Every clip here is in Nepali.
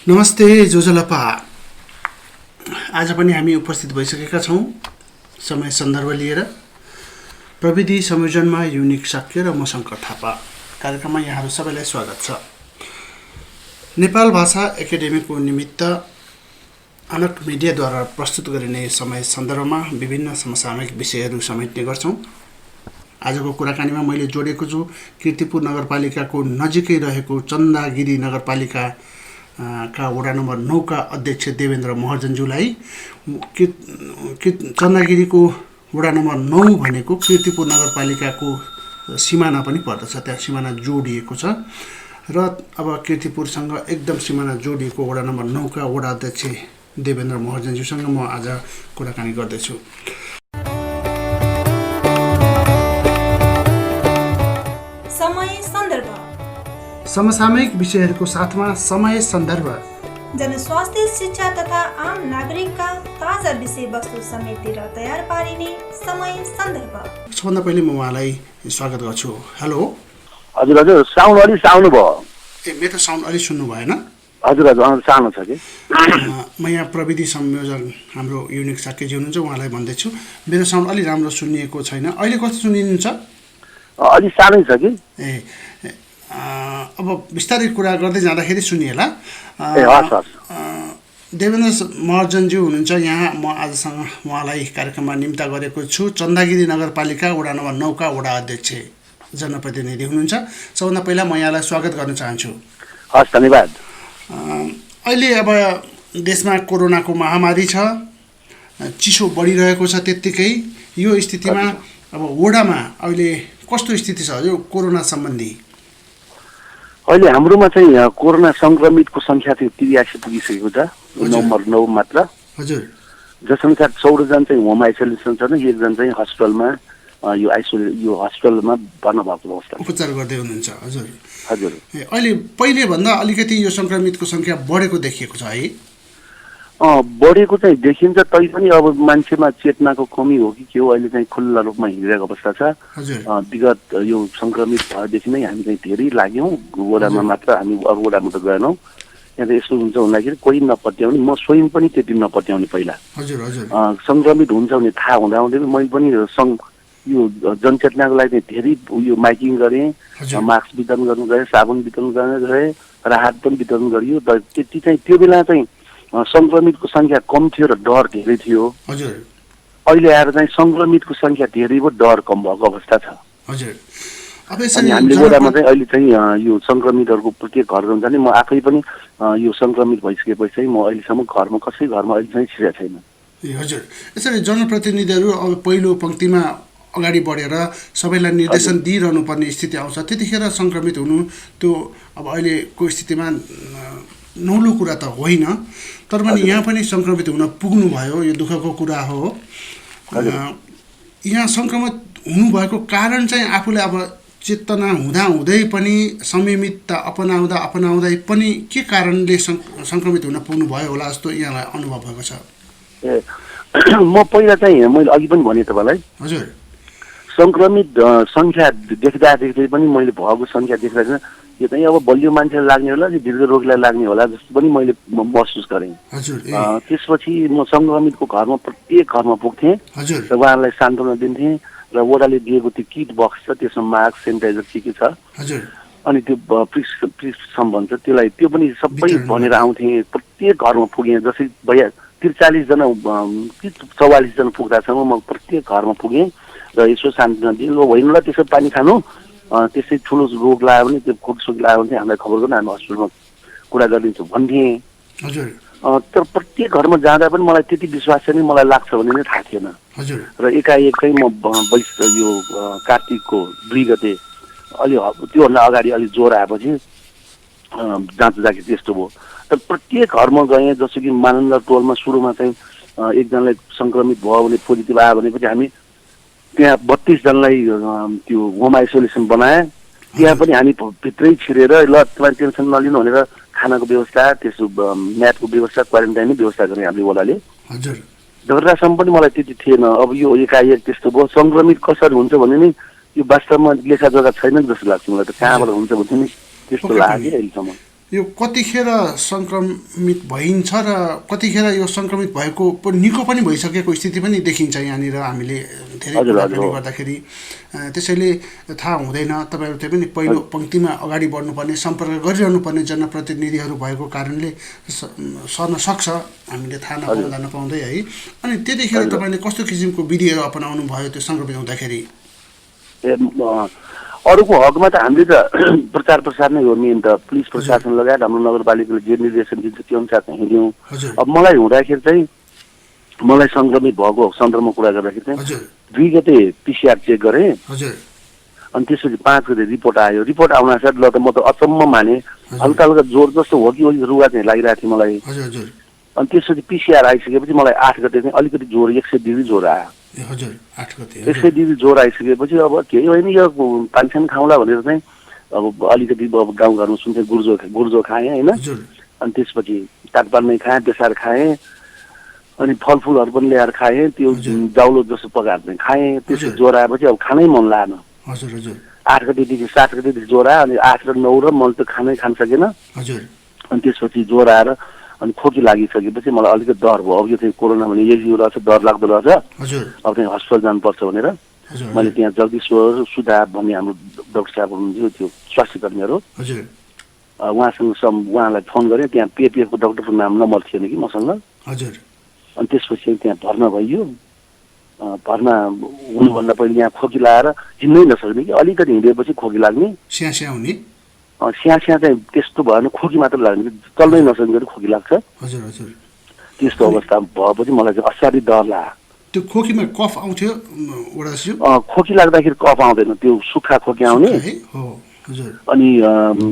नमस्ते जोजलपा। आज पनि हामी उपस्थित भइसकेका छौँ समय सन्दर्भ लिएर। प्रविधि संयोजनमा युनिक शाक्य र म शङ्कर थापा। कार्यक्रममा यहाँहरू सबैलाई स्वागत छ। नेपाल भाषा एकाडेमीको निमित्त अनक मिडियाद्वारा प्रस्तुत गरिने समय सन्दर्भमा विभिन्न समसामयिक विषयहरू समेट्ने गर्छौँ। आजको कुराकानीमा मैले जोडेको छु कीर्तिपुर नगरपालिकाको नजिकै रहेको चन्दागिरी नगरपालिका का वडा नम्बर 9 का अध्यक्ष देवेन्द्र महर्जनज्यूलाई। चन्दागिरीको वडा नम्बर 9 भनेको कीर्तिपुर नगरपालिकाको सिमाना पनि पर्दछ, त्यहाँ सिमाना जोडिएको छ र अब कीर्तिपुरसँग एकदम सिमाना जोडिएको वडा नम्बर 9 का वडा अध्यक्ष देवेन्द्र महर्जनज्यूसँग म आज कुराकानी गर्दैछु। समसामयिक विषयहरूको साथमा समय सन्दर्भ, जनस्वास्थ्य, शिक्षा तथा आम नागरिकका ताजा विषयवस्तु समेटेर तयार पारिने समय सन्दर्भ। सबभन्दा पहिले म उहाँलाई स्वागत गर्छु। हेलो। हजुर हजुर, साउन्ड अलि साउन्ड भयो। मेरो साउन्ड अलि सुन्नु भएन? हजुर हजुर, सानो छ कि। म यहाँ प्रविधि संयोजन हाम्रो युनिक शाक्यजी हुनुहुन्छ, उहाँलाई भन्दैछु मेरो साउन्ड अलि राम्रो सुनिएको छैन। अहिले कस्तो सुनिनुहुन्छ? अलि सानै छ कि। अब बिस्तारै कुरा गर्दै जाँदाखेरि सुनिएला। देवेन्द्र महर्जनज्यू हुनुहुन्छ यहाँ। म आजसँग उहाँलाई कार्यक्रममा निम्ता गरेको छु। चन्दागिरी नगरपालिका वडा नम्बर 9 का वडा अध्यक्ष जनप्रतिनिधि हुनुहुन्छ। सबभन्दा पहिला म यहाँलाई स्वागत गर्न चाहन्छु। हस्, धन्यवाद। अहिले अब देशमा कोरोनाको महामारी छ, चिसो बढिरहेको छ। त्यत्तिकै यो स्थितिमा अब वडामा अहिले कस्तो स्थिति छ यो कोरोना सम्बन्धी? अहिले हाम्रोमा चाहिँ कोरोना संक्रमितको संख्या चाहिँ 83 पुगिसकेको छ, नम्बर 9 मात्र। हजुर। जसअनुसार 14 जना चाहिँ होम आइसोलेसन छन्, 1 जना चाहिँ हस्पिटलमा यो हस्पिटलमा भर्ना भएको अवस्था उपचार गर्दै हुनुहुन्छ। हजुर हजुर। अहिले पहिले भन्दा अलिकति यो संक्रमितको संख्या बढेको देखिएको छ है? बढेको चाहिँ देखिन्छ, तैपनि अब मान्छेमा चेतनाको कमी हो कि के हो, अहिले चाहिँ खुल्ला रूपमा हिँडिरहेको अवस्था छ। विगत यो संक्रमित भएदेखि नै हामी चाहिँ धेरै लाग्यौँ वडामा मात्र, हामी अरू वडामा त गएनौँ। यहाँ त यस्तो हुन्छ भन्दाखेरि कोही नपत्याउने, म स्वयं पनि त्यति नपत्याउने पहिला। संक्रमित हुन्छ भने थाहा हुँदाहुँदै मैले पनि यो जनचेतनाको लागि धेरै यो माइकिङ गरेँ, मास्क वितरण गर्नु गएँ, साबुन वितरण गर्न गएँ, राहत पनि वितरण गरियो। त्यति चाहिँ त्यो बेला चाहिँ संक्रमितको संख्या कम थियो र डर धेरै थियो। अहिले आएर चाहिँ संक्रमितको संख्या धेरै भयो, डर कम भएको अवस्था छ। अनि हामीले वडामा चाहिँ अहिले चाहिँ यो संक्रमितहरूको प्रत्येक घर जान्छ नि, म आफै पनि यो संक्रमित भइसकेपछि चाहिँ म अहिलेसम्म घरमा कसै घरमा अहिले चाहिँ छिरेको छैन। हजुर, यसरी जनप्रतिनिधिहरू अब पहिलो पंक्तिमा अगाडि बढेर सबैलाई निर्देशन दिइरहनु पर्ने स्थिति आउँछ, त्यतिखेर संक्रमित हुनु त्यो अब अहिलेको स्थितिमा नौलो कुरा त होइन, तर पनि यहाँ पनि संक्रमित हुन पुग्नु भयो, यो दुःखको कुरा हो। यहाँ संक्रमित हुनुभएको कारण चाहिँ आफूले अब चेतना हुँदै पनि संयमितता अपनाउँदै पनि के कारणले संक्रमित हुन पुग्नु भयो होला जस्तो यहाँलाई अनुभव भएको छ? म पहिला चाहिँ मैले अघि पनि भने तपाईँलाई, हजुर, संक्रमित संख्या देख्दाखेरि पनि मैले भएको संख्या देख्दा यो चाहिँ अब बलियो मान्छेलाई लाग्ने होला कि दीर्घ रोगीलाई लाग्ने होला जस्तो पनि मैले महसुस गरेँ। त्यसपछि म संक्रमितको घरमा प्रत्येक घरमा पुग्थेँ र उहाँलाई सान्त्वना दिन्थेँ र वडाले दिएको त्यो किट बक्स छ, त्यसमा मास्क, सेनिटाइजर के छ, अनि त्यो प्रिस्क्रिप्सन भन्छ त्यसलाई, त्यो पनि सबै भनेर आउँथेँ। प्रत्येक घरमा पुगेँ, जसै 43 जना 44 जना पुग्दासम्म म प्रत्येक घरमा पुगेँ र यसो सान्त्वना दिएँ, होइन होला त्यसो पानी खानु, त्यसै ठुलो रोग लाग्यो भने त्यो खोकसोक लाग्यो भने हामीलाई खबर गर्नु, हामी हस्पिटलमा कुरा गरिदिन्छौँ भन्थेँ। तर प्रत्येक घरमा जाँदा पनि मलाई त्यति विश्वास चाहिँ मलाई लाग्छ भन्ने नै थाहा थिएन। र एकाएक चाहिँ म यो कार्तिकको 2 गते अलि त्योभन्दा अगाडि अलि ज्वरो आएपछि जाँच जाँदाखेरि त्यस्तो भयो। तर प्रत्येक घरमा गएँ, जस्तो कि मानन्द टोलमा सुरुमा चाहिँ एकजनालाई संक्रमित भयो भने पोजिटिभ आयो भनेपछि हामी त्यहाँ 32 जनालाई त्यो होम आइसोलेसन बनाए। त्यहाँ पनि हामी भित्रै छिरेर ल तपाईँ टेन्सन नलिनु भनेर खानाको व्यवस्था, त्यसो म्याटको व्यवस्था, क्वारेन्टाइनको व्यवस्था गर्ने हामीले वडाले। झगडासम्म पनि मलाई त्यति थिएन। अब यो एकाएक त्यस्तो भयो। संक्रमित कसरी हुन्छ भने नि यो वास्तवमा लेखाजोखा छैन जस्तो लाग्छ मलाई त, कहाँबाट हुन्छ भन्ने नि त्यस्तो लाग्यो अहिलेसम्म। यो कतिखेर सङ्क्रमित भइन्छ र कतिखेर यो सङ्क्रमित भएको निको पनि भइसकेको स्थिति पनि देखिन्छ यहाँनिर हामीले धेरै कुराकानी गर्दाखेरि। त्यसैले थाहा हुँदैन, तपाईँहरू त्यही पनि पहिलो पङ्क्तिमा अगाडि बढ्नुपर्ने, सम्पर्क गरिरहनु पर्ने जनप्रतिनिधिहरू भएको कारणले सर्न सक्छ, हामीले थाहा नपाउँदै है। अनि त्यतिखेर तपाईँले कस्तो किसिमको विधिहरू अपनाउनु भयो त्यो सङ्क्रमित हुँदाखेरि? अरूको हकमा त हामीले त प्रचार प्रसार नै हो, मेन त पुलिस प्रशासन लगायत हाम्रो नगरपालिकाले जे निर्देशन दिन्छ त्यो अनुसार चाहिँ हिँड्यौँ। अब मलाई हुँदाखेरि चाहिँ मलाई सङ्क्रमित भएको सन्दर्भमा कुरा गर्दाखेरि चाहिँ 2 गते PCR चेक गरेँ अनि त्यसपछि 5 गते रिपोर्ट आयो। रिपोर्ट आउनासाथ ल त म त अचम्म माने, हल्का हल्का जोर जस्तो हो कि रुगा चाहिँ लागिरहेको थियो मलाई। अनि त्यसपछि PCR आइसकेपछि मलाई 8 गते चाहिँ अलिकति जोर 100 डिग्री जोर आयो। 100 डिग्री जोर आइसकेपछि अब केही होइन यो पानसान खाउँला भनेर चाहिँ अब अलिकति अब गाउँघरमा सुन्थेँ गुर्जो खाएँ होइन। अनि त्यसपछि तातपालमै खाएँ, बेसार खाएँ, अनि फलफुलहरू पनि ल्याएर खाएँ, त्यो जाउलो जस्तो पकाएर चाहिँ खाएँ। त्यसपछि ज्वरो आएपछि अब खानै मन लागेन। 8 गतेदेखि 7 गतेदेखि ज्वरो आयो, अनि 8 र 9 र मैले त खानै खान सकेन। अनि त्यसपछि ज्वरो आएर अनि खोकी लागिसकेपछि मलाई अलिकति डर भयो, अब यो चाहिँ कोरोना भने यही रहेछ, डर लाग्दो रहेछ, अब चाहिँ हस्पिटल जानुपर्छ भनेर मैले त्यहाँ जगदीश्वर सुधा भन्ने हाम्रो डाक्टर साहब हुनुहुन्थ्यो, त्यो स्वास्थ्य कर्मीहरू, उहाँलाई फोन गरेँ। त्यहाँ पिएपिएफको डाक्टरको नम्बर थिएन कि मसँग। अनि त्यसपछि त्यहाँ भर्ना भइयो। भर्ना हुनुभन्दा पहिले यहाँ खोकी लगाएर हिँड्नै नसक्ने कि, अलिकति हिँडेपछि खोकी लाग्ने, स्यास्या हुने, स्यास्या चाहिँ त्यस्तो भएन, खोकी मात्र लाग्ने कि चल्नै नसक्ने गरी खोकी लाग्छ। त्यस्तो अवस्था भएपछि मलाई चाहिँ असाध्यै डर लाग्यो। त्यो खोकीमा कफ आउँथ्यो? खोकी लाग्दाखेरि कफ आउँदैन, त्यो सुक्खा खोकी आउने। अनि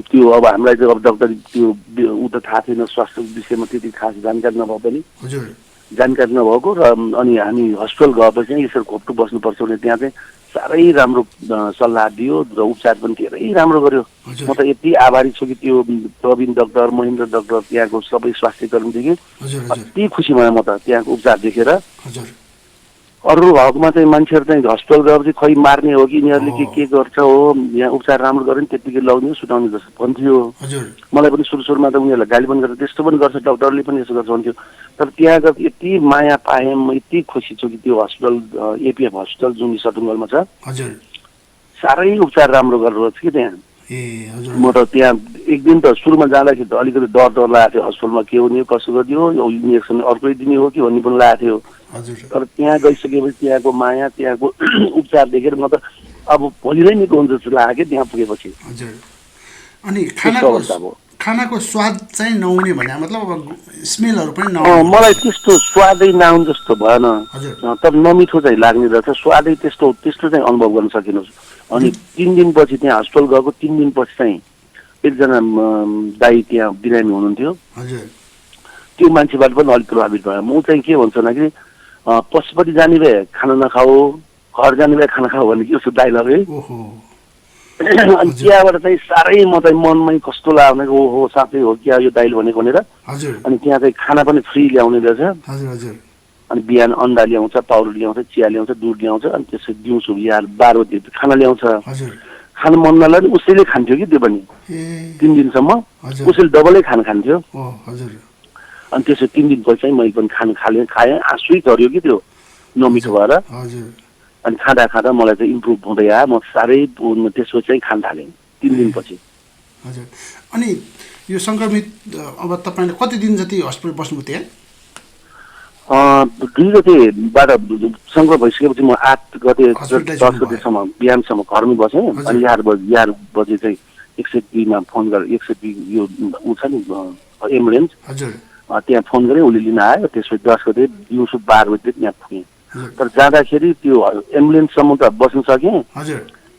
त्यो अब हामीलाई चाहिँ अब डक्टर त्यो ऊ त थाहा थिएन, स्वास्थ्य विषयमा त्यति खास जानकारी नभए पनि जानकारी नभएको र अनि हामी हस्पिटल गएपछि चाहिँ यसरी खोप्टो बस्नुपर्छ भने त्यहाँ चाहिँ साह्रै राम्रो सल्लाह दियो र उपचार पनि धेरै राम्रो गर्यो। म त यति आभारी छु कि त्यो प्रवीण डाक्टर, महेन्द्र डाक्टर, त्यहाँको सबै स्वास्थ्य कर्मीदेखि अति खुसी भयो म त त्यहाँको उपचार देखेर। अरू हकमा चाहिँ मान्छेहरू चाहिँ हस्पिटल गएपछि खै मार्ने हो कि यिनीहरूले के गर्छ हो, यहाँ उपचार राम्रो गर्यो नि त्यत्तिकै लगाउने सुटाउने जस्तो भन्थ्यो। मलाई पनि सुरुमा त उनीहरूलाई गाली पनि गर्छ, त्यस्तो पनि गर्छ, डक्टरले पनि यसो गर्छ भन्थ्यो। तर त्यहाँ गएर यति माया पाएँ, म यति खुसी छु कि त्यो हस्पिटल एपिएफ हस्पिटल जुन सटुङ्गलमा छ साह्रै उपचार राम्रो गरेर छ कि त्यहाँ। म त त्यहाँ एक दिन त सुरुमा जाँदाखेरि त अलिकति डर लागेको थियो, हस्पिटलमा के हुने कसो गरिदियो, इन्जेक्सन अर्कै दिने हो कि भन्ने पनि लागेको थियो। तर त्यहाँ गइसकेपछि त्यहाँको माया, त्यहाँको उपचार देखेर म त अब भोलि नै निको हुन्छ जस्तो लाग्यो कि त्यहाँ पुगेपछि। अनि खानाको स्वाद चाहिँ नहुने भने मतलब स्मेलहरू पनि मलाई त्यस्तो स्वादै नआउनु जस्तो भएन, तर नमिठो चाहिँ लाग्ने रहेछ, स्वादै त्यस्तो चाहिँ अनुभव गर्न सकिनु। अनि 3 दिनपछि त्यहाँ हस्पिटल गएको 3 दिनपछि चाहिँ एकजना दाई त्यहाँ बिरामी हुनुहुन्थ्यो, त्यो मान्छेबाट पनि अलिक प्रभावित भयो। म चाहिँ के भन्छु भन्दाखेरि पशुपति जाने भए खाना नखाऊ, घर जाने भए खाना खाऊ भन्ने जस्तो डाइलग है। अनि त्यहाँबाट चाहिँ साह्रै म चाहिँ मनमै कस्तो लाग्यो, ओहो साँच्चै हो क्या यो दाइल भनेको भनेर। अनि त्यहाँ चाहिँ खाना पनि फ्री ल्याउने रहेछ। अनि बिहान अन्डा ल्याउँछ, पाउडर ल्याउँछ, चिया ल्याउँछ, दुध ल्याउँछ, अनि त्यसपछि दिउँसो या 12 बजी खाना ल्याउँछ। खानु मन नलाग्ने उसैले खान्थ्यो कि त्यो पनि 3 दिनसम्म उसैले डबलै खाना खान्थ्यो। अनि त्यसो 3 दिनपछि चाहिँ मैले पनि खाएँ, आँसु झऱ्यो कि त्यो नमिठो भएर। अनि खाँदा मलाई चाहिँ इम्प्रुभ हुँदै आयो, म साह्रै त्यसपछि चाहिँ खान थालेँ 3 दिनपछि। अनि यो सङ्क्रमित अब तपाईँले कति दिन जति हस्पिटल बस्नुभयो त्यहाँ? 2 गतेबाट सङ्क्रमण भइसकेपछि म 8 गते 10 गतेसम्म बिहानसम्म घरमै बसेँ। अनि 11 बजे चाहिँ 102मा फोन गरेर 102 यो ऊ छ नि एम्बुलेन्स, त्यहाँ फोन गरेँ, उसले लिन आयो। त्यसपछि 10 गते दिउँसो 12 बजे त्यहाँ पुगेँ। तर जाँदाखेरि त्यो एम्बुलेन्ससम्म त बस्न सकेँ,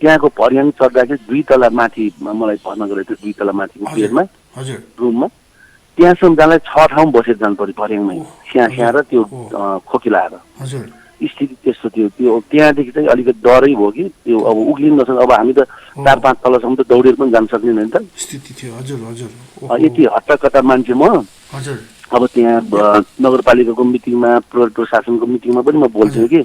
त्यहाँको पर्याङ चढ्दाखेरि 2 तला माथि मलाई भर्ना गरेको थियो, 2 तला माथिको बेडमा रुममा। त्यहाँसम्म जानलाई 6 ठाउँ बसेर जानु पर्यो पर्याङमै, स्याँ र त्यो खोकी लाएर। स्थिति त्यस्तो थियो। त्यो त्यहाँदेखि चाहिँ अलिकति डरै भयो कि त्यो अब उक्लिन नसक्ने, अब हामी त 4-5 तलासम्म त दौडेर पनि जान सक्दैन नि त स्थिति थियो। यति हट्टाकट्टा मान्छे म। अब त्यहाँ नगरपालिकाको मिटिङमा, प्रशासनको मिटिङमा पनि म बोल्थेँ कि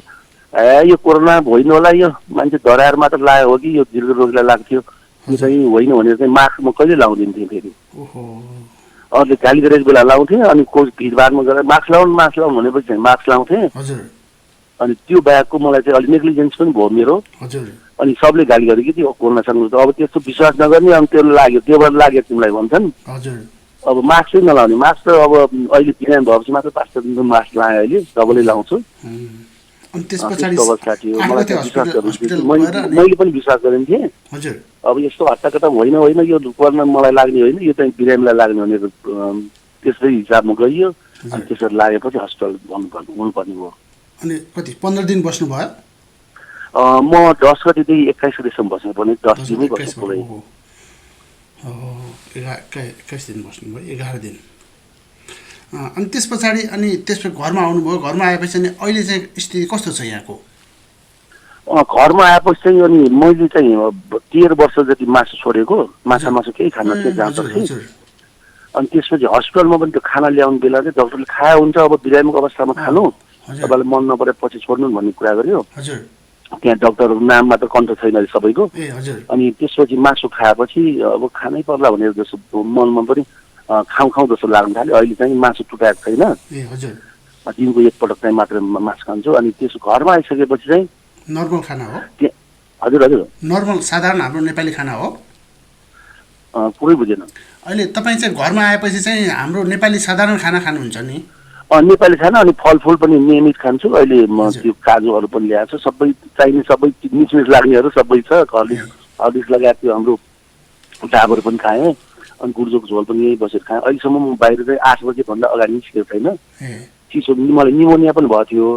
यो कोरोना होइन होला, यो मान्छे डराएर मात्र लाग्यो हो कि यो दीर्घ रोगलाई लाग्थ्यो, यो चाहिँ होइन भनेर चाहिँ मास्क म कहिले लाउँदैन थिएँ फेरि ओहो अरूले गाली गरेको बेला लाउँथेँ अनि कोही भिडभाडमा गएर मास्क लाउनु भनेपछि चाहिँ मास्क लाउँथेँ हजुर अनि त्यो बाहेकको मलाई चाहिँ अलिक नेग्लिजेन्स पनि भयो मेरो हजुर अनि सबले गाली गरे कि त्यो कोरोना संक्रमण अब त्यस्तो विश्वास नगर्ने अनि त्यो लाग्यो त्योबाट लाग्यो तिमीलाई भन्छन् हजुर अब मास्क चाहिँ नलाउने मास्क त अब अहिले बिरामी भएपछि मात्र 5 दिन मास्क लगाएँ अहिले डबलै लाउँछु अनि त्यसपछि अवस्था थियो मलाई विश्वास गर्नु मैले पनि विश्वास गरेको थिएँ हजुर अब यस्तो हट्टाकट्टा होइन यो कोरोना मलाई लाग्ने होइन यो चाहिँ बिरामीलाई लाग्ने भनेर त्यसै हिसाबमा गइयो अनि त्यसरी लागेपछि हस्पिटल हुनुपर्ने भयो अनि कति 15 दिन बस्नु भयो म 10 गतेदेखि 21 गतेसम्म बस्नु पर्ने 10 दिनै बस्नु पर्यो 21 दिन बस्नुभयो 11 दिन अनि त्यस पछाडि अनि त्यसपछि घरमा आउनुभयो घरमा आएपछि अनि अहिले चाहिँ स्थिति कस्तो छ यहाँको घरमा आएपछि चाहिँ अनि मैले चाहिँ 13 वर्ष जति मासु छोडेको मासु केही खान चाहिँ जान्छ अनि त्यसपछि हस्पिटलमा पनि त्यो खाना ल्याउने बेला चाहिँ डक्टरले खाया हुन्छ अब बिरामीको अवस्थामा खानु तपाईँलाई मन नपरे पछि छोड्नु भन्ने कुरा गर्यो त्यहाँ डक्टरको नाममा त कन्ट छैन सबैको अनि त्यसपछि मासु खाएपछि अब खानै पर्ला भनेर जस्तो मनमा पनि खाउँ जस्तो लाग्न थाल्यो अहिले चाहिँ मासु टुटाएको छैन दिनको एकपटक चाहिँ मात्र मासु खान्छु अनि त्यसो घरमा आइसकेपछि चाहिँ नर्मल खाना हो हजुर हजुर नर्मल साधारण हाम्रो नेपाली खाना हो पुरै बुझेन अहिले तपाईँ चाहिँ घरमा आएपछि चाहिँ हाम्रो नेपाली साधारण खाना खानुहुन्छ नि नेपाली खाना अनि फलफुल पनि नियमित खान्छु अहिले म त्यो काजुहरू पनि ल्याएको छु सबै चाहिने सबै मिचमिच लाग्नेहरू सबै छ हर्लिक्स लगाएको थियो हाम्रो डाबर पनि खाएँ अनि गुर्जोको झोल पनि यहीँ बसेर खाएँ अहिलेसम्म म बाहिर चाहिँ 8 बजेभन्दा अगाडि निस्केको छैन चिसो मलाई निमोनिया पनि भएको थियो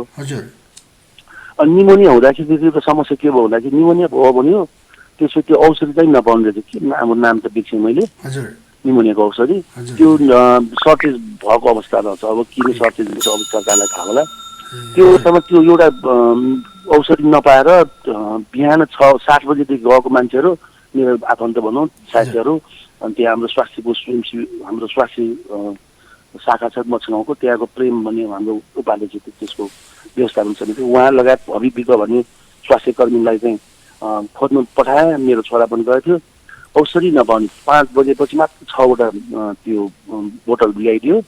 अनि निमोनिया हुँदाखेरि त्यो समस्या के भयो भन्दाखेरि निमोनिया भयो भन्यो त्यसपछि त्यो औषधि चाहिँ नपाउने रहेछ के नाम त बिर्सेँ मैले निमोनियाको औषधि त्यो सर्टेज भएको अवस्था रहेछ अब किन सर्टेज हुन्छ अब सरकारलाई थाहा होला त्यो अवस्थामा त्यो एउटा औषधि नपाएर बिहान 7 बजेदेखि गएको मान्छेहरू मेरो आफन्त भनौँ साथीहरू अनि त्यहाँ हाम्रो स्वास्थ्यको हाम्रो स्वास्थ्य शाखा छ मछगाउँको त्यहाँको प्रेम भन्ने हाम्रो उपाध्यक्ष त्यसको व्यवस्थापन समिति उहाँ लगायत भविविक भन्ने स्वास्थ्य कर्मीलाई चाहिँ खोज्नु पठाए मेरो छोरा पनि गएको थियो औषधि नपाउने 5 बजेपछि मात्र 6वटा त्यो बोतल ल्याइदियो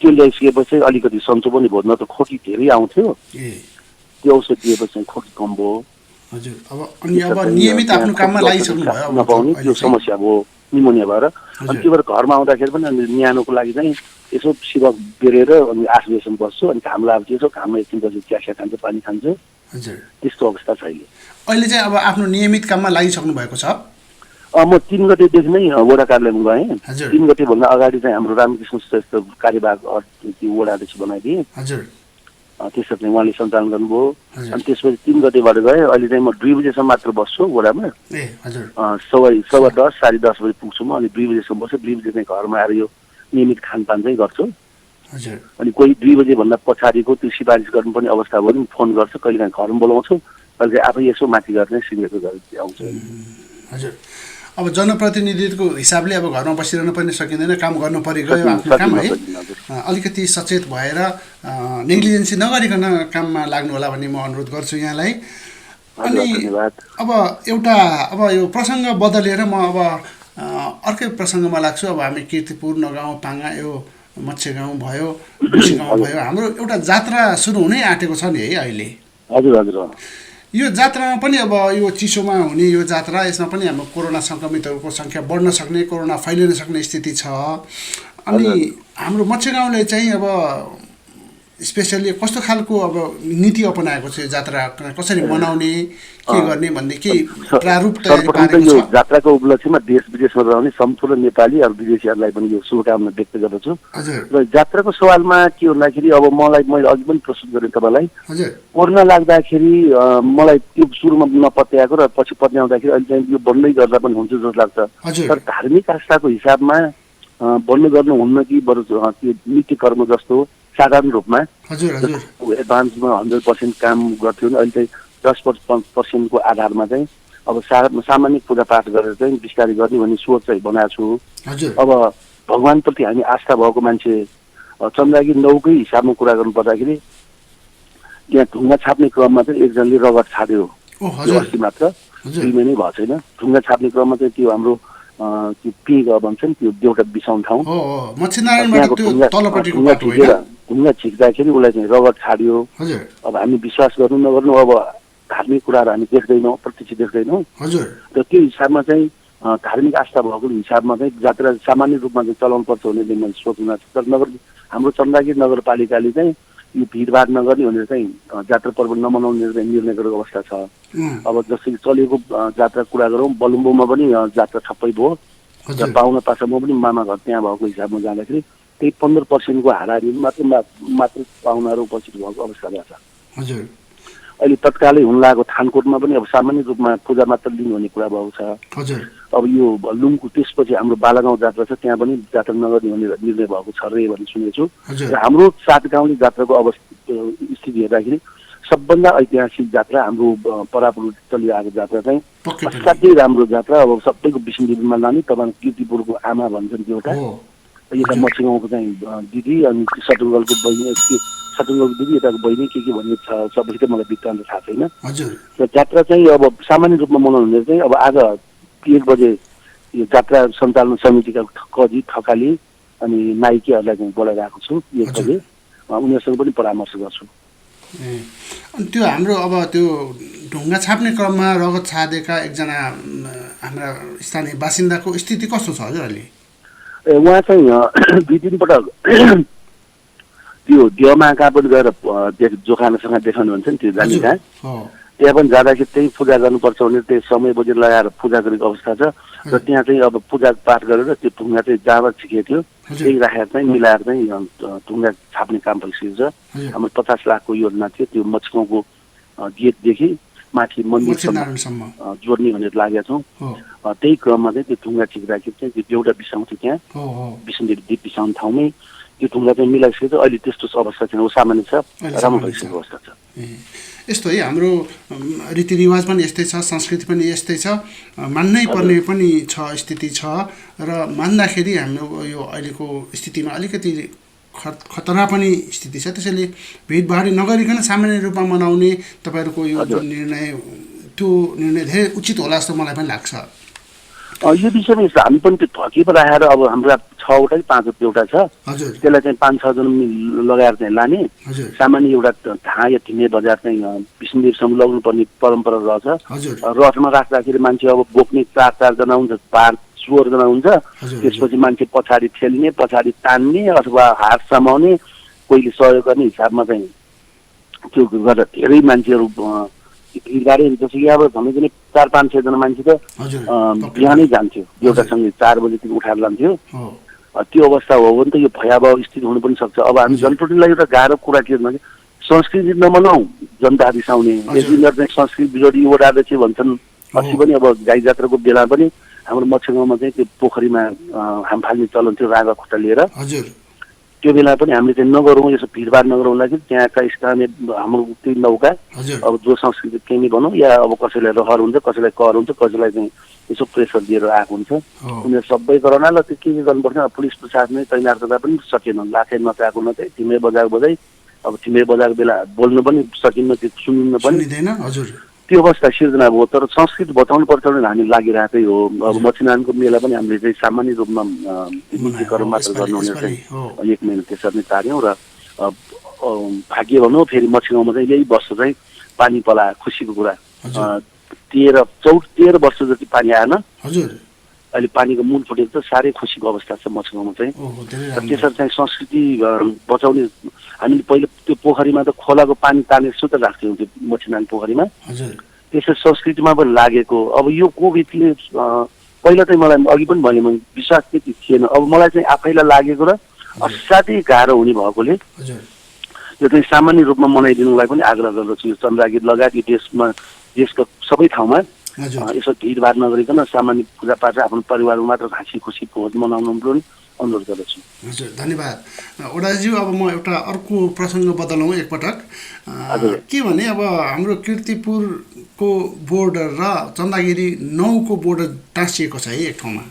त्यो ल्याइसकेपछि अलिकति सन्चो पनि भयो न त खोकी धेरै आउँथ्यो त्यो औषधि दिएपछि खोकी कम भयो अब नियमित आफ्नो काममा लागिसक्नु भयो नपाउने त्यो समस्या भयो निमोनिया भएर अनि त्यो भएर घरमा आउँदाखेरि पनि अनि न्यानोको लागि चाहिँ यसो सिरप बेरेर अनि 8 बजेसम्म बस्छु अनि घाम लागेपछि यसो घाममा एकछिन बसेर चिया खान्छ पानी खान्छ त्यस्तो अवस्था छ अहिले चाहिँ अब आफ्नो नियमित काममा लागिसक्नु भएको छ म 3 गतेदेखि नै वडा कार्यालयमा गएँ 3 गतेभन्दा अगाडि चाहिँ हाम्रो रामकृष्ण श्रेष्ठ कार्यवाहक वडा अध्यक्ष बनाइदिएँ त्यसरी चाहिँ उहाँले सञ्चालन गर्नुभयो अनि त्यसपछि 3 गतेबाट गएँ अहिले चाहिँ म 2 बजेसम्म मात्र बस्छु वडामा 10:15 10:30 बजे पुग्छु म अनि 2 बजेसम्म बस्छु 2 बजे चाहिँ घरमा आएर यो नियमित खानपान चाहिँ गर्छु अनि कोही 2 बजेभन्दा पछाडिको त्यो सिफारिस गर्नुपर्ने अवस्था भयो भने फोन गर्छु कहिले काहीँ घरमा बोलाउँछु कहिले चाहिँ आफै यसो माथि गर्ने सिग्नेचर गरेर आउँछ हजुर अब जनप्रतिनिधिको हिसाबले अब घरमा बसिरहन पनि सकिँदैन काम गर्नु परेको आफ्नो काम है अलिकति सचेत भएर नेग्लिजेन्सी नगरिकन काममा लाग्नु होला भन्ने म अनुरोध गर्छु यहाँलाई अनि अब एउटा अब यो प्रसङ्ग बदलेर म अब अर्कै प्रसङ्गमा लाग्छु अब हामी कीर्तिपुर नगाउँ पाङ्गा यो मत्स्य गाउँ भयो बुसी गाउँ भयो हाम्रो एउटा जात्रा सुरु हुनै आँटेको छ नि है अहिले हजुर हजुर यो जात्रामा पनि अब यो चिसोमा हुने यो जात्रा यसमा पनि हाम्रो कोरोना सङ्क्रमितहरूको सङ्ख्या बढ्न सक्ने कोरोना फैलिन सक्ने स्थिति छ अनि हाम्रो मत्स्यगाउँले चाहिँ अब स्पेसली कस्तो खालको अब नीति अपनाएको छ यो जात्रा कसरी मनाउने के गर्ने भन्ने के प्रारूप तयारी पारेको छ जात्राको उपलक्ष्यमा देश विदेशमा रहने सम्पूर्ण नेपाली र विदेशीहरूलाई पनि यो शुभकामना व्यक्त गर्दछु र जात्राको सवालमा के भन्दाखेरि अब मैले अघि पनि प्रस्तुत गरेँ तपाईँलाई कोरोना लाग्दाखेरि मलाई त्यो सुरुमा नपत्याएको र पछि पत्याउँदाखेरि अहिले चाहिँ यो बन्दै गर्दा पनि हुन्छ जस्तो लाग्छ तर धार्मिक आस्थाको हिसाबमा बन्द गर्नुहुन्न कि बरु त्यो नीति कर्म जस्तो साधारण रूपमा एडभान्समा 100% काम गर्थ्यो भने अहिले चाहिँ 10% आधारमा चाहिँ अब सामान्य पूजापाठ गरेर चाहिँ विस्तारै गर्ने भन्ने सोच चाहिँ बनाएको छु अब भगवान्प्रति हामी आस्था भएको मान्छे चन्द्रगी 9कै हिसाबमा कुरा गर्नु पर्दाखेरि त्यहाँ ढुङ्गा छाप्ने क्रममा चाहिँ एकजनाले रगत छाड्यो त्यो अस्ति मात्र 2 महिनै भएको छैन। ढुङ्गा छाप्ने क्रममा चाहिँ त्यो हाम्रो त्यो पिग भन्छ नि त्यो देउटा बिसाउने ठाउँ ढुङ्गा छिक्दाखेरि उसलाई चाहिँ रगत छाड्यो। अब हामी विश्वास गर्नु नगर्नु अब धार्मिक कुराहरू हामी देख्दैनौँ, प्रत्यक्ष देख्दैनौँ र त्यो हिसाबमा चाहिँ धार्मिक आस्था भएको हिसाबमा चाहिँ जात्रा सामान्य रूपमा चाहिँ चलाउनु पर्छ भनेर मैले सोच्नु छ। तर हाम्रो चन्द्रगिरी नगरपालिकाले चाहिँ यो भिडभाड नगर्ने भनेर चाहिँ जात्रा पर्व नमनाउने निर्णय गरेको अवस्था छ। अब जस्तै चलेको जात्रा कुरा गरौँ, बलुम्बोमा पनि जात्रा ठप्पै भयो र पाहुना पासा म पनि मामा घर त्यहाँ भएको हिसाबमा जाँदाखेरि त्यही 15% को हाराहारी मात्र पाहुनाहरू उपस्थित भएको अवस्था रहेछ। अहिले तत्कालै हुन लागेको थानकोटमा पनि अब सामान्य रूपमा पूजा मात्र लिनु भन्ने कुरा भएको छ। अब यो लुङको त्यसपछि हाम्रो बालागाउँ जात्रा छ, त्यहाँ पनि जात्रा नगर्ने भन्ने निर्णय भएको छ रे भन्ने सुनेको छु। र हाम्रो 7 गाउँले जात्राको स्थिति हेर्दाखेरि सबभन्दा ऐतिहासिक जात्रा हाम्रो परापुर चलिआएको जात्रा चाहिँ असाध्यै राम्रो जात्रा। अब सबैको विष्णुदेवीमा लाने तपाईँको कीर्तिपुरको आमा भन्छन् त्यो एउटा, यता मच्छगाउँको चाहिँ दिदी अनि सटुङ्गलको बहिनी, सटुङ्गलको दिदी यताको बहिनी के भन्ने छ सबैसित मलाई वृत्तान्त थाहा छैन। र जात्रा चाहिँ अब सामान्य रूपमा मनाउने चाहिँ अब आज 1 बजे यो जात्रा सञ्चालन समितिका कजी थकाली अनि नाइकेहरूलाई चाहिँ बोलाइरहेको छु 1 बजे, उनीहरूसँग पनि परामर्श गर्छु। अनि त्यो हाम्रो अब त्यो ढुङ्गा छाप्ने क्रममा रगत छाडेका एकजना हाम्रा स्थानीय बासिन्दाको स्थिति कस्तो छ हजुर अहिले? उहाँ चाहिँ 2-3 पटक त्यो देवमा कहाँ पनि गएर जोखानासँग देखाउनु हुन्छ नि त्यो जाने कहाँ, त्यहाँ पनि जाँदाखेरि त्यही पूजा गर्नुपर्छ भनेर त्यही समय बजेर लगाएर पूजा गरेको अवस्था छ। र त्यहाँ चाहिँ अब पूजा पाठ गरेर त्यो ढुङ्गा चाहिँ जहाँ छिकेको थियो त्यही राखेर चाहिँ मिलाएर चाहिँ ढुङ्गा छाप्ने काम भइसकेको छ। हाम्रो 50 लाखको योजना थियो, त्यो मच्छगाउँको गेटदेखि माथि मन्दिरसम्म जोड्ने भनेर लागेका छौँ। त्यही क्रममा चाहिँ त्यो ढुङ्गा छिक्दाखेरि चाहिँ त्यो देउटा बिसाउँथ्यो त्यहाँ विष्णुदेवी दीप बिसाउने ठाउँमै त्यो ढुङ्गा चाहिँ मिलाइसकेको छ। अहिले त्यस्तो अवस्था छैन, सामान्य छ, राम्रो भइसकेको अवस्था छ। यस्तो है हाम्रो रीतिरिवाज पनि यस्तै छ, संस्कृति पनि यस्तै छ, मान्नै पर्ने पनि छ स्थिति छ। र मान्दाखेरि हाम्रो यो अहिलेको स्थितिमा अलिकति खतरा पनि स्थिति छ। त्यसैले भिडभाड नगरिकन सामान्य रूपमा मनाउने तपाईँहरूको यो जुन निर्णय त्यो निर्णय धेरै उचित होला जस्तो मलाई पनि लाग्छ। यो विषयमा यस्तो हामी पनि त्यो थकिप राखेर अब हाम्रा 6वटा कि 5 एउटा छ, त्यसलाई चाहिँ 5-6 जना लगाएर चाहिँ लाने सामान्य एउटा थाहा या थिमे बजार चाहिँ विष्णुदेवीसम्म लगाउनु पर्ने परम्परा रहेछ। रथमा राख्दाखेरि मान्छे अब बोक्ने 4 जना हुन्छ, 4 जना हुन्छ, त्यसपछि मान्छे पछाडि ठेल्ने, पछाडि तान्ने अथवा हात समाउने, कोहीले सहयोग गर्ने हिसाबमा चाहिँ त्यो गरेर धेरै मान्छेहरू भिडभाडै हुन्छ। जस्तो कि अब भनेको नि 400-500 जना मान्छे त बिहानै जान्थ्यो, एउटासँगै 4 बजेतिर उठाएर लान्थ्यो। त्यो अवस्था हो भने त यो भयावह स्थिति हुनु पनि सक्छ। अब हामी जनप्रतिनिधिलाई एउटा गाह्रो कुरा के भने संस्कृति नमनाऊ जनता रिसाउने, यिनीहरू चाहिँ संस्कृति विरोधी वडा अध्यक्ष भन्छन्। अस्ति पनि अब गाई जात्राको बेला पनि हाम्रो मच्छगाउँमा चाहिँ त्यो पोखरीमा हाम फाल्ने चलन थियो रागा खुट्टा लिएर। त्यो बेला पनि हामीले चाहिँ नगरौँ, यसो भिडभाड नगरौँ लागि त्यहाँका स्थानीय हाम्रो त्यो नौका अब जो संस्कृति प्रेमी भनौँ या अब कसैलाई रहर हुन्छ, कसैलाई कर हुन्छ, कसैलाई चाहिँ यसो प्रेसर दिएर आएको हुन्छ, उनीहरू सबै गराउन ल त्यो के गर्नुपर्छ। पुलिस प्रशासनले तैनात गर्दा पनि सकेन, लाखे नचाएको न चाहिँ थिमे बजाएको अब थिमे बजाएको बेला बोल्नु पनि सकिन्न, त्यो सुन्नु पनि त्यो अवस्था सिर्जना भयो। तर संस्कृति बचाउनु पर्छ भने हामी लागिरहेकै हो। अब मच्छिनारायणको मेला पनि हामीले चाहिँ सामान्य रूपमा निजीकरण मात्र गर्नुहुने चाहिँ 1 महिना त्यसरी नै तार्यौँ। र भाग्य भनौँ फेरि मच्छिगाउँमा चाहिँ यही वर्ष चाहिँ पानी पला खुसीको कुरा 13 वर्ष जति पानी आएन, अहिले पानीको मूल फुटेको छ, साह्रै खुसीको अवस्था छ मच्छिगाउँमा चाहिँ। त्यसरी चाहिँ संस्कृति बचाउने हामीले पहिले त्यो पोखरीमा त खोलाको पानी तानेर सुत राख्थ्यौँ त्यो मच्छिनारायण पोखरीमा, त्यसरी संस्कृतिमा पनि लागेको। अब यो कोभिडले पहिला चाहिँ मलाई अघि पनि भने विश्वास त्यति थिएन, अब मलाई चाहिँ आफैलाई लागेको र असाध्यै गाह्रो हुने भएकोले यो चाहिँ सामान्य रूपमा मनाइदिनुलाई पनि आग्रह गर्दछु। यो चन्द्रगिरी लगायत यो देशको सबै ठाउँमा यसो भिडभाड नगरिकन सामान्य पूजापाठ आफ्नो परिवारमा मात्र हाँसी खुसी भोज मनाउनु पनि अनुरोध गर्दछु। हजुर धन्यवाद ओडाज्यू। अब म एउटा अर्को प्रसङ्ग बदलौँ एकपटक के भने अब हाम्रो कीर्तिपुरको बोर्डर र चन्द्रगिरी 9 को बोर्डर टाँसिएको छ है एक ठाउँमा।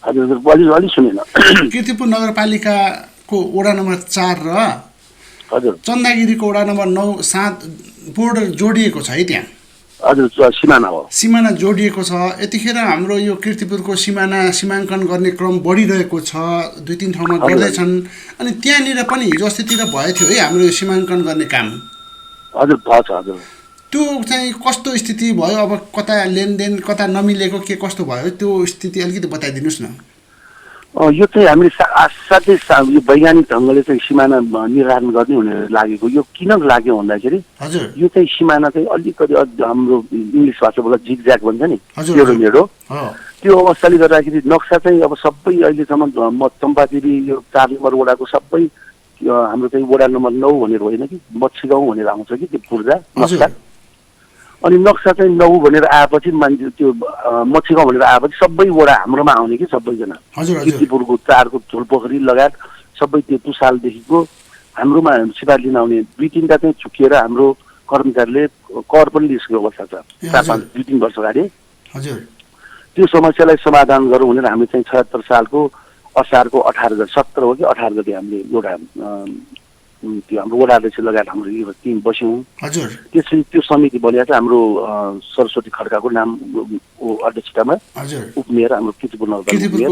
हजुर अलि सुनेन। कीर्तिपुर नगरपालिकाको वडा नम्बर 4 र हजुर चन्द्रगिरीको वडा नम्बर 9-7 बोर्डर जोडिएको छ है त्यहाँ। हजुर सिमाना हो, सिमाना जोडिएको छ। यतिखेर हाम्रो यो कीर्तिपुरको सीमाङ्कन गर्ने क्रम बढिरहेको छ, 2-3 ठाउँमा गर्दैछन्। अनि त्यहाँनिर पनि हिजो अस्तितिर भयो थियो है हाम्रो यो सीमाङ्कन गर्ने काम। हजुर भएछ। हजुर त्यो चाहिँ कस्तो स्थिति भयो, अब कता लेनदेन कता नमिलेको के कस्तो भयो त्यो स्थिति अलिकति बताइदिनुहोस् न। यो चाहिँ हामीले साथै यो वैज्ञानिक ढङ्गले चाहिँ सिमाना निर्धारण गर्ने भनेर लागेको। यो किन लाग्यो भन्दाखेरि यो चाहिँ सिमाना चाहिँ अलिकति हाम्रो इङ्ग्लिस भाषाबाट जिगज्याग भन्छ नि, टेढो मेढो, त्यो अवस्थाले गर्दाखेरि नक्सा चाहिँ अब सबै अहिलेसम्म चम्पातिरी यो 4 नम्बर वडाको सबै हाम्रो चाहिँ वडा नम्बर 9 भनेर होइन कि मच्छी गाउँ भनेर आउँछ कि त्यो पूर्जा नक्सा। अनि नक्सा चाहिँ 9 भनेर आएपछि मान्छे त्यो मच्छी गाउँ भनेर आएपछि सबै वडा हाम्रोमा आउने कि सबैजना, कीर्तिपुरको 4 को झोलपोखरी लगायत सबै त्यो तुसालदेखिको हाम्रोमा सिफारिस लिन आउने 2-3टा चाहिँ चुकिएर हाम्रो कर्मचारीले कर पनि लिइसकेको अवस्था छ 2-3 वर्ष अगाडि। त्यो समस्यालाई समाधान गरौँ भनेर हामी चाहिँ 76 सालको असारको 17 हो कि 18 गते हामीले एउटा त्यो हाम्रो वडा अध्यक्ष लगायत हाम्रो टिम बस्यौँ। त्यसपछि त्यो समिति बनिएको छ हाम्रो सरस्वती खड्काको नाम अध्यक्षतामा, उपमेयर हाम्रो कीर्तिपुर नगरपालिका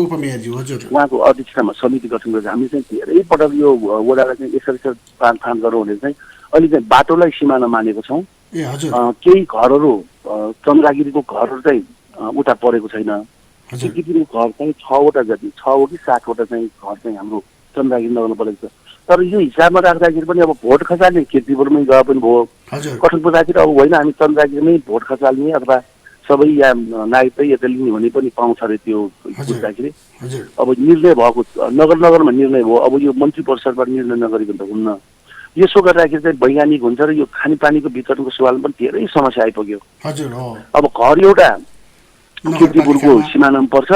उहाँको अध्यक्षतामा समिति गठन गरेर हामी चाहिँ धेरै पटक यो वडालाई चाहिँ यसरी बाँधफाँध गरौँ भने चाहिँ अहिले चाहिँ बाटोलाई सिमाना मानेको छौँ। केही घरहरू चन्द्रागिरीको घरहरू चाहिँ उता परेको छैन। कीर्तिपुरको घर चाहिँ 6वटा जति 6 हो कि 7वटा चाहिँ घर चाहिँ हाम्रो चन्द्रागिरी नगरपालिका छ। तर यो हिसाबमा राख्दाखेरि पनि अब भोट खसाल्ने कीर्तिपुरमै गए पनि भयो, कठुनपुरतिर अब होइन हामी चन्द्रागिरीमै भोट खसाल्ने अथवा सबै या नागरिकतै यता लिने भने पनि पाउँछ अरे त्यो बुझ्दाखेरि। अब निर्णय भएको नगरमा निर्णय भयो, अब यो मन्त्री परिषदबाट निर्णय नगरिकन त हुन्न। यसो गर्दाखेरि चाहिँ वैज्ञानिक हुन्छ र यो खानेपानीको वितरणको सवालमा पनि धेरै समस्या आइपुग्यो। अब घर एउटा कीर्तिपुरको सिमानामा पर्छ,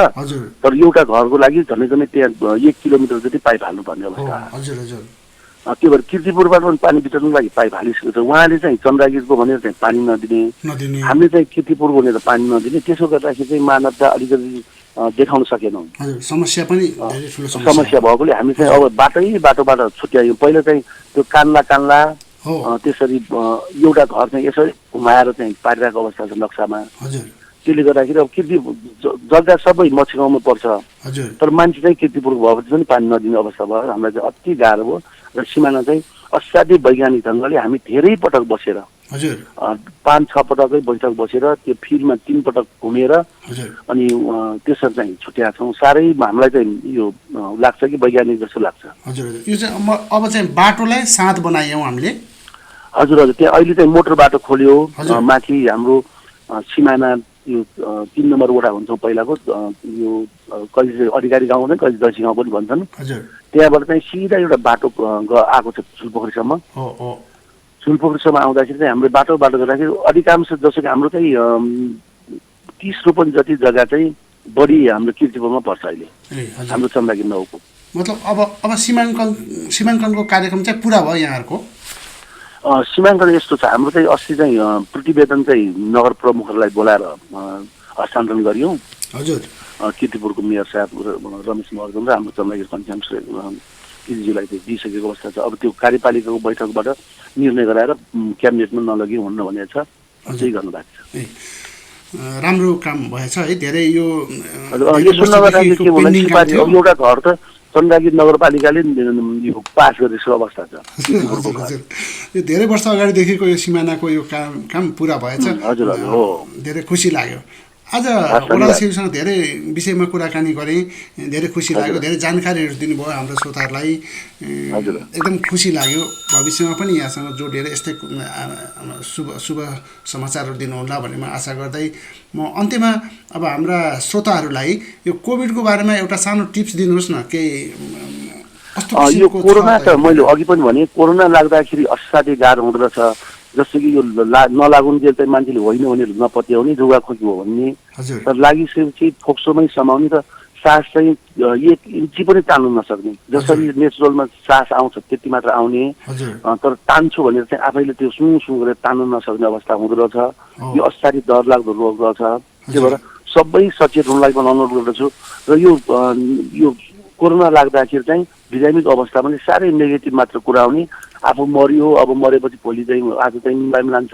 तर एउटा घरको लागि झन्डै झन्डै त्यहाँ 1 किलोमिटर जति पाइप हाल्नुपर्ने अवस्था। त्यो भएर कीर्तिपुरबाट पनि पानी वितरणको लागि पाइप हालिसकेको छ। उहाँले चाहिँ चन्द्रागिरको भनेर चाहिँ पानी नदिने, हामीले चाहिँ कीर्तिपुरको भनेर पानी नदिने, त्यसो गर्दाखेरि चाहिँ मानवता अलिकति देखाउन सकेनौँ। समस्या भएकोले हामी चाहिँ अब बाटोबाट छुट्यायौँ। पहिला चाहिँ त्यो कान्ला त्यसरी एउटा घर चाहिँ यसरी घुमाएर चाहिँ पारिरहेको अवस्था छ नक्सामा। त्यसले गर्दाखेरि अब कीर्ति जग्गा सबै मच्छी गाउँमा पर्छ, तर मान्छे चाहिँ कीर्तिपुरको भएपछि पनि पानी नदिने अवस्था भयो। हामीलाई चाहिँ अति गाह्रो भयो र सिमाना चाहिँ असाध्यै वैज्ञानिक ढङ्गले हामी धेरै पटक बसेर 5-6 पटकै बैठक बसेर त्यो फिल्डमा 3 पटक घुमेर अनि त्यसरी चाहिँ छुट्याएका छौँ। साह्रै हामीलाई चाहिँ यो लाग्छ कि वैज्ञानिक जस्तो लाग्छ। यो चाहिँ अब चाहिँ बाटोलाई साथ बनायौँ हामीले। हजुर त्यहाँ अहिले चाहिँ मोटर बाटो खोल्यो माथि हाम्रो सिमाना यो 3 नम्बर वडा हुन्छ पहिलाको यो कहिले अधिकारी गाउँ नै कहिले दसी गाउँ पनि भन्छन्। त्यहाँबाट चाहिँ सिधा एउटा बाटो आएको छ झुलपोखरीसम्म। झुलपोखरीसम्म आउँदाखेरि चाहिँ हाम्रो बाटो गर्दाखेरि अधिकांश जस्तो कि हाम्रो चाहिँ 30 रोपन जति जग्गा चाहिँ बढी हाम्रो कीर्तिपुरमा पर्छ अहिले हाम्रो चन्द्रागिरी 9 को। मतलब अब सीमाङ्कनको कार्यक्रम चाहिँ पुरा भयो यहाँहरूको? सीमाङ्कन यस्तो छ, हाम्रो चाहिँ अस्ति चाहिँ प्रतिवेदन चाहिँ नगर प्रमुखहरूलाई बोलाएर हस्तान्तरण गरियौँ। कीर्तिपुरको मेयर साहब रमेश महर्जन र हाम्रो चन्द्रागिरी कन्फ्रेन्स किजीज्यूलाई चाहिँ दिइसकेको अवस्था छ। अब त्यो कार्यपालिकाको बैठकबाट निर्णय गराएर क्याबिनेटमा नलग्यो हुन्न भनेको छ, त्यही गर्नु भएको छ। राम्रो काम भएछ है धेरै। यो यसो नगर्दाखेरि के भन्दा एउटा घर त चन्द्रागिरी नगरपालिकाले यो पास गरेको अवस्था छ। यो धेरै वर्ष अगाडिदेखिको यो सिमानाको यो काम पुरा भएछ। धेरै खुसी लाग्यो। आज ओडालसिंहसँग धेरै विषयमा कुराकानी गरेँ, धेरै खुसी लाग्यो। धेरै जानकारीहरू दिनुभयो हाम्रो श्रोताहरूलाई, एकदम खुसी लाग्यो। भविष्यमा पनि यहाँसँग जोडिएर यस्तै शुभ समाचारहरू दिनुहुला भन्ने म आशा गर्दै म अन्त्यमा अब हाम्रा श्रोताहरूलाई यो कोभिडको बारेमा एउटा सानो टिप्स दिनुहोस् न। यो कोरोना त मैले अघि पनि भने कोरोना लाग्दाखेरि असाध्यै गाह्रो हुँदो रहेछ। जस्तो कि यो नलागुन्जेल चाहिँ मान्छेले होइन भनेर नपत्याउने रुगाखोकी हो भन्ने, तर लागिसकेपछि फोक्सोमै समाउने र सास चाहिँ 1 इन्ची पनि तान्नु नसक्ने। जसरी नेचुरलमा सास आउँछ त्यति मात्र आउने, तर तान्छु भनेर चाहिँ आफैले त्यो सुँ गरेर तान्नु नसक्ने अवस्था हुँदो रहेछ। यो असाध्यै डरलाग्दो रोग रहेछ। त्यही भएर सबै सचेत हुनलाई पनि अनुरोध गर्दछु। र यो कोरोना लाग्दाखेरि चाहिँ बिरामिक अवस्था पनि साह्रै नेगेटिभ मात्र कुरा आउने। आफू मरियो, अब मरेपछि भोलि चाहिँ आज चाहिँ मुम्बईमा लान्छ,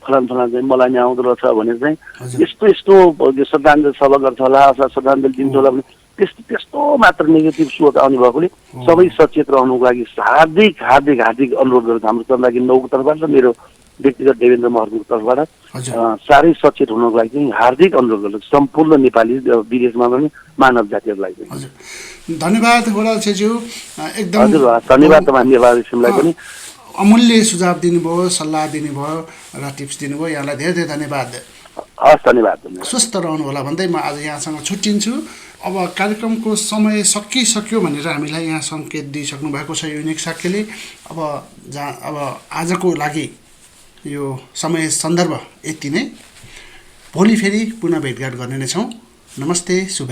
फलान चाहिँ मलाई नै आउँदो रहेछ भनेर चाहिँ यस्तो श्रद्धाञ्जली सभा गर्छ होला अथवा श्रद्धाञ्जली दिन्छ होला भने त्यस्तो मात्र नेगेटिभ सोच आउने भएकोले सबै सचेत रहनुको लागि हार्दिक अनुरोध गर्छु हाम्रो चन्द्रगिरी 9को तर्फबाट र मेरो व्यक्तिगत देवेन्द्र महर्को तर्फबाट साह्रै सचेत हुनको लागि चाहिँ हार्दिक अनुरोध गर्छु सम्पूर्ण नेपाली विदेशमा पनि मानव जातिहरूलाई चाहिँ। धन्यवाद गोडाल छेज्यू, एकदम धन्यवाद तपाईँ नेपाली सिमलाई पनि अमूल्य सुझाव दिनुभयो, सल्लाह दिनुभयो र टिप्स दिनुभयो। यहाँलाई धेरै धन्यवाद। हस्, धन्यवाद। स्वस्थ रहनु होला भन्दै म आज यहाँसँग छुट्टिन्छु। अब कार्यक्रमको समय सकिसक्यो भनेर हामीलाई यहाँ सङ्केत दिइसक्नु भएको छ युनिक साक्यले। अब आजको लागि यो समय सन्दर्भ यति नै। भोलि फेरि पुनः भेटघाट गर्ने नै छौँ। नमस्ते, शुभ।